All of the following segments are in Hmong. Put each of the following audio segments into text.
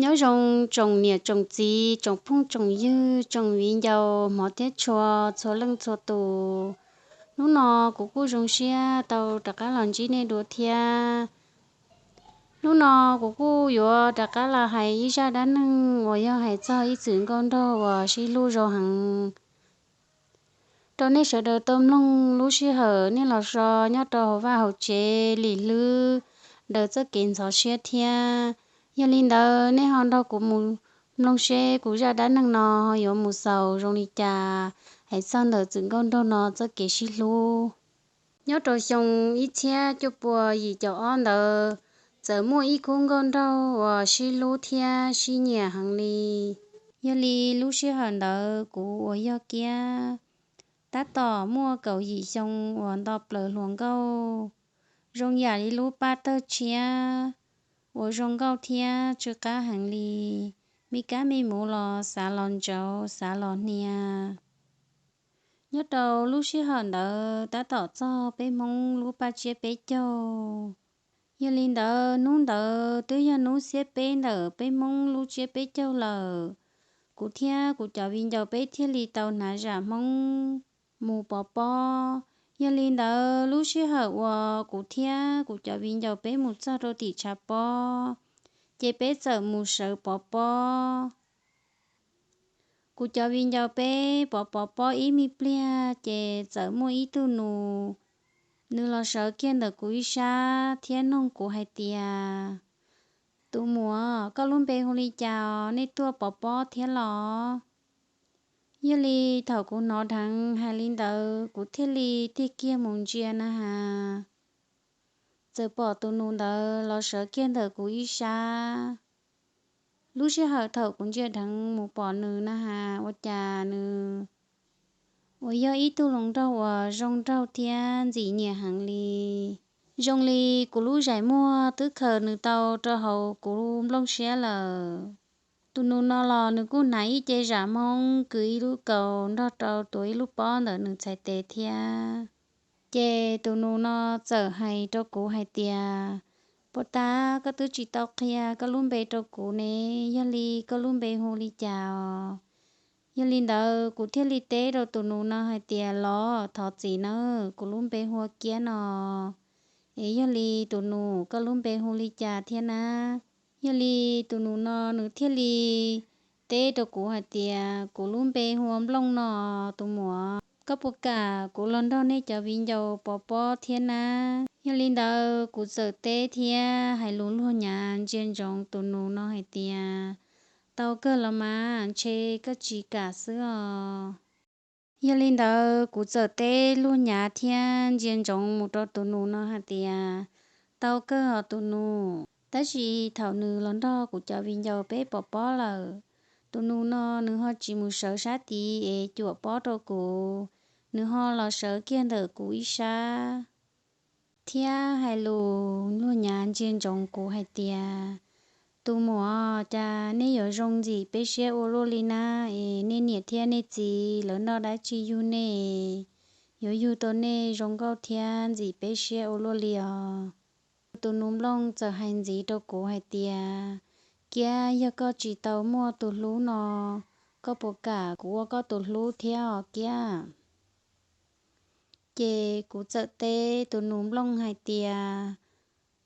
Nyob zoo tsoom niam tsoom txiv, tsoom phooj tsoom ywg, tsoom viv ncaus hmov thiab tshua, txhua leej txhua tus. Hnub no kuv kuj zoo siab tau rov qab los ntsib nej dua thiab. Hnub no kuv kuj yuav rov qab los hais ib zaj dab neeg uas yog hais txog ib txwm nkauj nraug uas sib hlub zoo heev. Rau nej sawv daws tau mloog lub sij hawm nej los so nyob rau hauv vaj hauv tsev lim hlwb daws txoj kev ntxhov siab thiab. Yog li ntawd nej ho nrog kuv mus mloog seb kuv zaj dab neeg no ho yuav mus xaus zoo li cas, hais txog ntawm txwm nkauj nraug no txoj kev sib hlub. Nyob rau xyoo ib txhiab cuaj pua yim caum ob ntawd, txawm muaj ib khub nkauj nraug uas sib hlub thiab sib nyiam heev li. Yog li lub sij hawm ntawd kuv uas yog Kiab tab tom muaj kaum yim xyoo uas nto plaws hluas nkauj, zoo yam li lub paj tawg tshiab uas zoo nkauj thiab tsw qab heev li. Me kab me muv los xav los ntsauv xav los hnia. Nyob rau lub sij hawm ntawd tab tom txog peb Hmoob lub paj tsiab peb caug. Yog li ntawd hnub ntawd twb yog hnub xiab peb ntawm peb Hmoob lub tsiab peb caug lawm. Kuv thiab kuv cov viv ncaus peb thiaj li tau hnav zam Hmoob mus pov pob. Yog li ntawd lub sij hawm uas kuv thiab kuv cov viv ncaus peb mus txog rau tim tshav pob, ces peb txawm mus sawv pov pob. Kuv cov viv ncaus peb pov pov pob ib me pliag ces txawm muaj ib tug nus, nws los sawv kiag ntawm kuv ib sab thiab noog kuv hais tias, tus muam, koj lub npe hu li cas os, nej tuaj pov pob thiab los? Yog li thaum kuv hnov dheev hais li ntawd kuv thiaj li tig kiag mus ntsia na has, txawm pom tus nus ntawd los sawv kiag ntawm kuv ib sab. Lub sij hawm thaum kuv ntsia dheev mus pom nws na has ua cas nws uas yog ib tug hluas nraug uas zoo nraug thiab ntxim nyiam heev li. Zoo li kuv lub zais muag twb khaws nws tau rau hauv kuv nplooj siab lawm. Tus nus no los nws kuj hnav ib ce zam Hmoob kwv ib lub kaus nrog rau tuav ib lub pob ntawm nws txhais tes thiab. Ces tus nus no txawm hais rau kuv hais tias, puas tas koj twb tsis tau qhia koj lub npe rau kuv ne, yog li koj lub npe hu li cas os? Yog li ntawd kuv thiaj li teb rau tus nus no hais tias, los thov txim nawb, kuv lub npe hu ua Kiab no. Es yog li tus nus, koj lub npe hu li cas thiab na? Yog li tus nus no nws thiaj li teb rau kuv hais tias, kuv lub npe hu ua Nplooj no, tus muam. Koj puas kam kuv los nrog nej cov viv ncaus pov pob thiab na? Yog li ntawd kuv txawm teb thiab hais lus luag nyav ntsia ntsoov tus nus no hais tias, tau kawg los mas, ntshe koj tsis kam xwb os. Yog li ntawd kuv txawm teb luag nyav thiab ntsia ntsoov mus rau tus nus no hais tias, tau kawg os tus nus. Tab sis thaum nws los nrog kuv cov viv ncaus peb pov pob lawm, tus nus no nws ho tsis mus sawv sab tid es cuam pob rau kuv, nws ho los sawv kiag ntawm kuv ib sab thiab hais lus luag nyav ntsia ntsoov kuv hais tias, tus muam, cas nej yuav zoo ntxim peb siab ua luaj li na? Es nej niam thiab nej txiv lawv noj dab tsi yug nej, yuav yug tau nej zoo nkauj thiab ntxim peb siab ua luaj li os? Tus nus Nplooj txawm hais ntxiv rau kuv hais tias, Kiab, yog koj tsis tau muaj tus hlub no, koj puas kam kuv ua koj tus hlub thiab os Kiab? Ces kuv txawm teb tus nus Nplooj hais tias,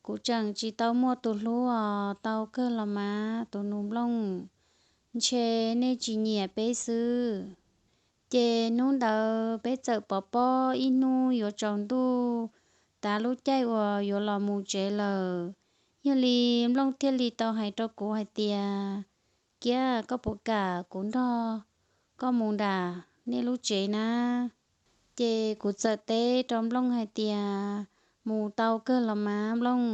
kuv tseem tsis tau muaj tus hlub os, tau kawg los mas tus nus Nplooj, ntshe nej tsis nyiam peb xwb. Ces hnub ntawd peb txawm pov pob ib hnub yuav tsaus ntuj, tav lub caij uas yuav los mus tsev lawm. Yog li Nplooj thiaj li tau hais rau kuv hais tias, Kiab, koj puas kam kuv nrog koj mus nram nej lub tsev na? Ces kuv txawm teb rau Nplooj hais tias, mus tau kawg los mas Nplooj.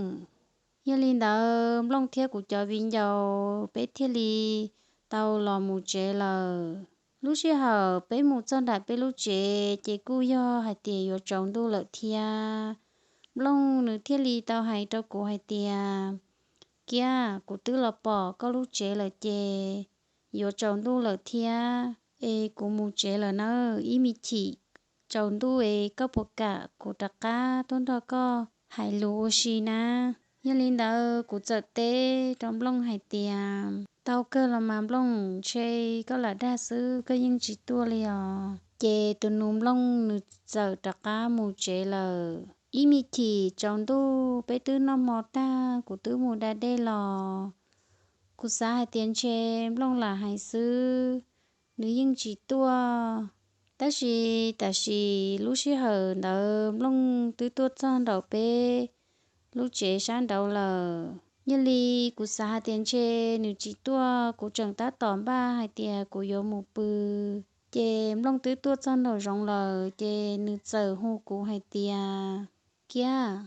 Yog li ntawd Nplooj thiab kuv cov viv ncaus peb thiaj li tau los mus tsev lawm. Lub sij hawm peb mus txog nram peb lub tsev ces kuj yog hais tias yuav tsaus ntuj lawm thiab. Nplooj nws thiaj li tau hais rau kuv hais tias, Kiab, kuv twb los pom koj lub tsev lawm ces yuav tsaus ntuj lawm thiab, es kuv mus tsev lawm nawb, ib me chim tsaus ntuj es koj puas kam kuv rov qab tuaj nrog koj hais lus ua si na? Yog li ntawd kuv txawm teb rau Nplooj hais tias, Tau kawg los mas Nplooj, ntshe koj lam dag xwb, koj yeej tsis tuaj li os. Ces tus nus Nplooj nws txawm rov qab mus tsev lawm. Ib me chim tsaus ntuj peb twb noj hmo tag kuv twb mus da dej los, kuv xav hais tias ntshe Nplooj lam hais xwb, nws yeej tsis tuaj. Tab sis tam sim lub sij hawm ntawd Nplooj twb tuaj txog nraum peb lub tsev sab nraud lawm. Yog li kuv xav hais tias ntshe nws tsis tuaj, kuv tseem tab tom npaj hais tias kuv yuav mus pw, ces Nplooj twb tuaj txog nraum zoov lawm ces nws txawm hu kuv hais tias, Kiab,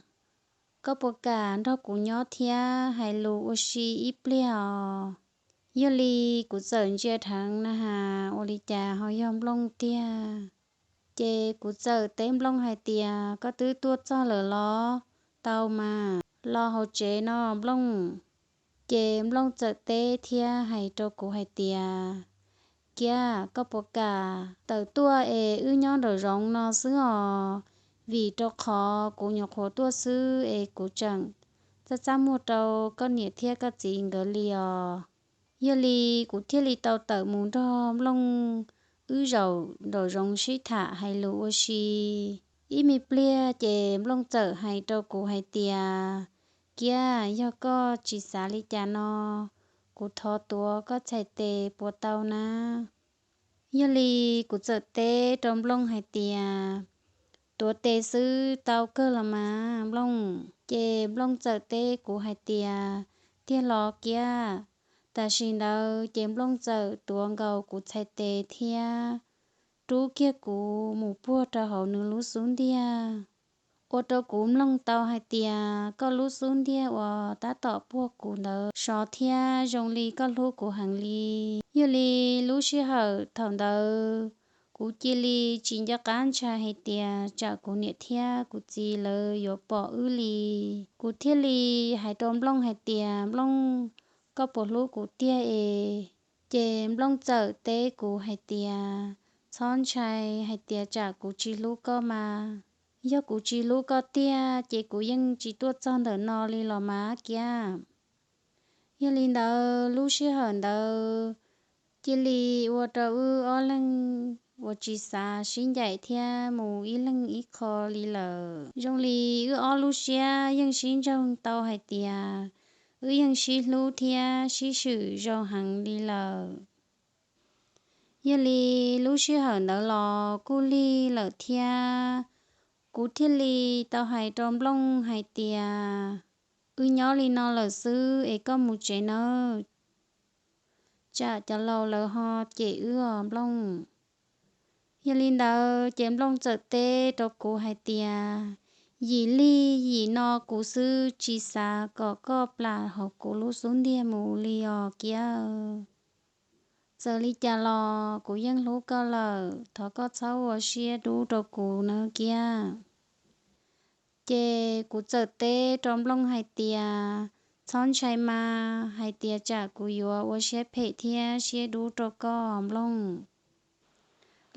koj puas kam nrog kuv nyob thiab hais lus ua si ib pliag os? Yog li kuv txawm ntsia dheev na has ua li cas ho yog Nplooj tiag. Ces kuv txawm teb Nplooj hais tias, Koj twb tuaj txog lawm los? Tau mas, los hauv tsev no Nplooj. Ces Nplooj txawm teb thiab hais rau kuv hais tias, Kiab, koj puas kam tawm tuaj es wb nyob nraum zoov no xwb os, vim rau qhov kuv nyuam qhuav tuaj xwb es kuv tseem txaj txaj muag rau koj niam thiab koj txiv nkawd li os. Yog li kuv thiaj li tau tawm mus nrog Nplooj wb zaum nraum zoov sib tham hais lus ua si ib me pliag ces Nplooj txawm hais rau kuv hais tias, Kiab, yog koj tsis xav li cas no, kuv thov tuav koj txhais tes puas tau na? Yog li kuv txawm teb rau Nplooj hais tias, Tuav tes xwb tau kawg los mas Nplooj. Ces Nplooj txawm teb kuv hais tias, Tiag los Kiab? Tam sim ntawd ces Nplooj txawm tuav nkaus kuv txhais tes thiab rub kiag kuv mus puag rau hauv nws lub xub ntiag. Ua rau kuv mloog tau hais tias koj lub xub ntiag uas tab tom puag kuv ntawd sov thiab zoo li koj hlub kuv heev li. Yog li lub sij hawm thaum ntawd kuv cia li tsis nco qab ntshai hais tias tsam kuv niam thiab kuv txiv lawv yuav pom wb li. Kuv thiaj li hais rau Nplooj hais tias, Nplooj, koj puas hlub kuv tiag es? Ces Nplooj txawm teb kuv hais tias, Txhob ntshai hais tias tsam kuv tsis hlub koj mas. Yog kuv tsis hlub koj tiag ces kuv yeej tsis tuaj txog ntawm no li los mas Kiab. Yog li ntawd lub sij hawm ntawd cia li ua rau wb ob leeg uas tsis xav sib ncaim thiab mus ib leeg ib qho li lawm. Zoo li wb ob lub siab yeej sib ntsoog tau hais tias wb yeej sib hlub thiab sib swm zoo heev li lawm. Yog li lub sij hawm ntawd los kuj lig lawm thiab, kuv thiaj li tau hais rau Nplooj hais tias, Wb nyob li no lawm xwb es koj mus tsev nawb, tsam cov laus lawv ho cem wb os Nplooj. Yog li ntawd ces Nplooj txawm teb rau kuv hais tias, Yim lig yim no kuv xwb tsis xav kom koj plam hauv kuv lub xub ntiag mus li os Kiab. Txawm li cas los kuv yeej hlub koj lawm, thov koj txhob ua siab dub rau kuv nawb Kiab. Ces kuv txawm teb rau Nplooj hais tias, Txhob ntshai mas, hais tias tsam kuv yuav ua siab phem thiab siab dub rau koj Nplooj.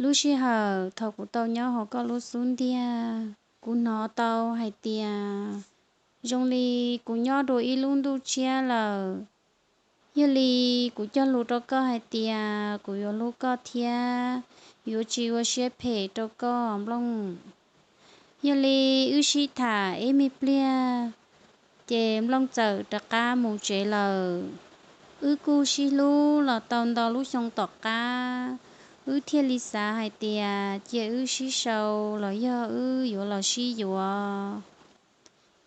Lub sij hawm thaum kuv tau nyob hauv koj lub xub ntiag, kuv hnov tau hais tias zoo li kuv nyob dua ib lub ntuj tshiab lawm. Yog li kuv cog lus rau koj hais tias kuv yuav hlub koj thiab yuav tsis ua siab phem rau koj Nplooj. Yog li wb sib tham ib me pliag, ces Nplooj txawm rov qab mus tsev lawm. Wb kuj sib hlub los tau ntau lub xyoo tom qab, wb thiaj li xav hais tias cia wb sib sau los yog wb yuav los sib yuav.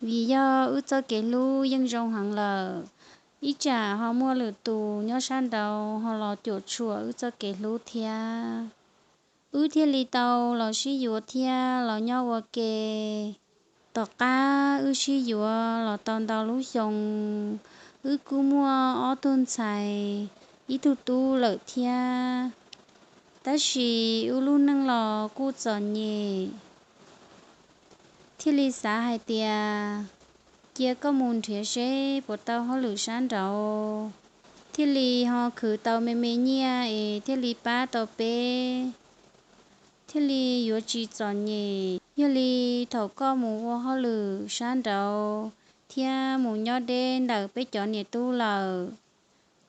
Vim yog wb txoj kev hlub yeej zoo heev lawm, ib tsam ho muaj lwm tus nyob sab nraud ho los cuam tshuam wb txoj kev hlub thiab. Wb thiaj li tau los sib yuav thiab los nyob ua ke. Tom qab wb sib yuav los tau ntau lub xyoo, wb kuj muaj ob tug ntxhais, ib tug tub lawm thiab. Tab sis wb lub neej los kuj txom nyem, thiaj li xav hais tias cia koj mus nrhiav seb puas tau hauj lwm sab nraud, thiaj li ho khwv tau me me nyiaj es thiaj li pab tau peb, thiaj li yuav tsis txom nyem. Yog li thaum koj mus ua hauj lwm sab nraud thiab mus nyob deb ntawm peb cov niam tub lawm,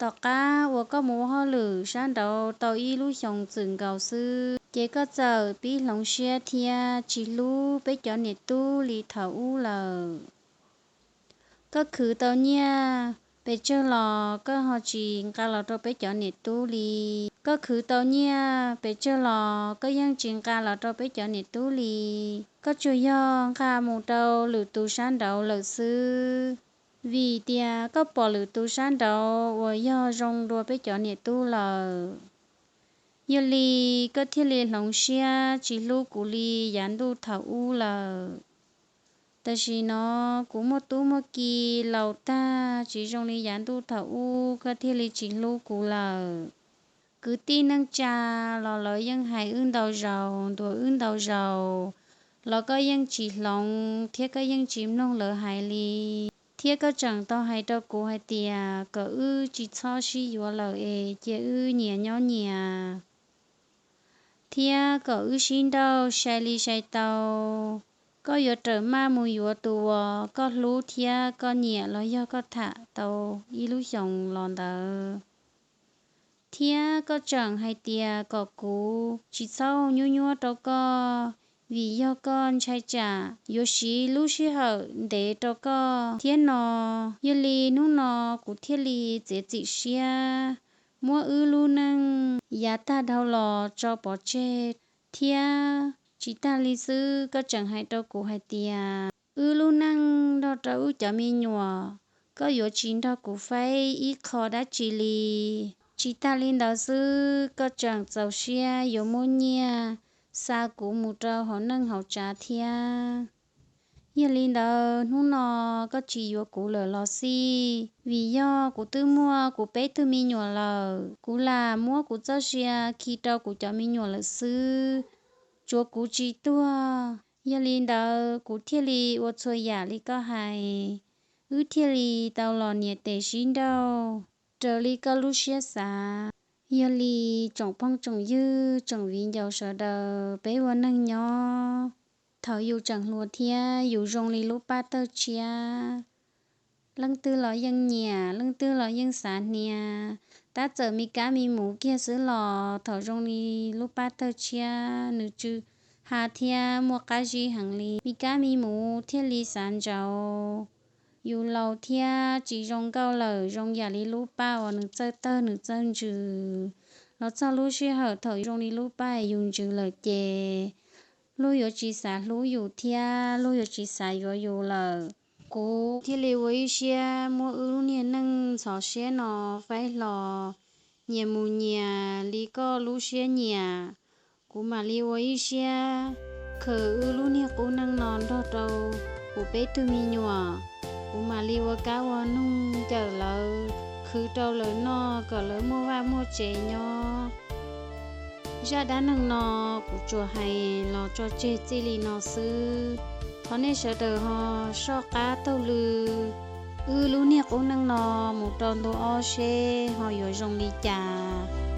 Tom qab uas koj mus ua hauj lwm sab nraud tau ib lub xyoos txwm nkaus xwb, ces koj txawm pib hloov siab thiab tsis hlub peb cov niam tub li thaum ub lawm. Koj khwv tau nyiaj pes tsawg los koj ho tsis nqa los rau peb cov niam tub li. Koj khwv tau nyiaj pes tsawg los koj yeej tsis nqa los rau peb cov niam tub li. Koj tsuas yog nqa mus rau lwm tus sab nraud lawm xwb, vim tias koj pom lwm tus sab nraud uas yog zoo dua peb cov niam tub lawm. Yog li koj thiaj li hloov siab tsis hlub kuv li yav ntuj thaum ub lawm. Tam sim no kuv muaj tub muaj ki laus tag, tsis zoo li yav ntuj thaum ub, koj thiaj li tsis hlub kuv lawm. Kwv tij neej tsa los lawv yeej hais wb ntau zaus, ntuas wb ntau zaus, los koj yeej tsis hloov thiab koj yeej tsis mloog lawv hais li. Thiab koj tseem tau hais rau kuv hais tias kom wb tsis txhob sib yuav lawm es cia wb nyias nyob nyias, thiab kom wb sib nrauj sai li sai tau. Koj yuav rawm maj mus yuav tus uas koj hlub thiab koj nyiam los yog koj tham tau ib lub xyoos los ntawd. Thiab koj tseem hais tias kom kuv tsis txhob nyuab nyuab rau koj, vim yog koj ntshai tsam yuav siv lub sij hawm ntev rau koj thiab no. Yog li hnub no kuv thiaj li txiav txim siab muab wb lub neej yav tag dhau los tso pov tseg. Thiab tsis tag li xwb, koj tseem hais rau kuv hais tias wb lub neej nrog rau wb cov me nyuam, koj yuav tsis nrog kuv faib ib qho dab tsi li. Tsis tag li ntawd xwb, koj tseem txaus siab yuav muab nyiaj xa kuv mus rau hauv neej hauv tsav thiab. Yog li ntawd hnub no koj tsis yuav kuv lawm los xij, vim yog kuv twb muaj kuv peb tug me nyuam lawm. Kuv lam muab kuv txoj sia khi rau kuv cov me nyuam lawm xwb, tsuav kuv tsis tuag. Yog li ntawd kuv thiaj li ua txhua yam li koj hais, wb thiaj li tau los nias tes sib nrauj raws li koj lub siab xav. Yog li tsoom phooj tsoom ywg tsoom viv ncaus sawv daws, peb ua neeg nyob, thaum yus tseem hluas thiab yus zoo li lub paj tawg tshiab, leej twg los yeej nyiam, leej twg los yeej xav hnia. Tab txawm me kab me muv kiag xwb los thaum zoo li lub paj tawg tshiab nws tsw ha thiab muaj qab zib heev li, me kab me muv thiaj li xav ntsaud. Yus laus thiab tsis zoo nkauj lawm, zoo yam li lub paj uas nws txawj tawg nws txawj ntsws. Los txog lub sij hawm thaum zoo li lub paj yus ntsws lawm ces luag yuav tsis xav hlub yus thiab luag yuav tsis xav yuav yus lawm. Kuv thiaj li ua ib siab muab wb lub niag neej ntxhov siab no faib hlo, nyias mus nyias li koj lub siab nyiam. Kuv mam li ua ib siab khaws wb lub niag qub neej no nrog rau kuv peb tug me nyuam. Kuv mam li ua kab ua noog cawm lawv, khwv rau lawv noj kom lawv muaj vaj muaj tsev nyob. Zaj dab neeg no kuv tsuas hais los tso tseg txij li no xwb. Thov nej sawv daws ho soj qab taug lw wb lub niag qub neej no mus rau ntu ob seb ho yuav zoo li cas.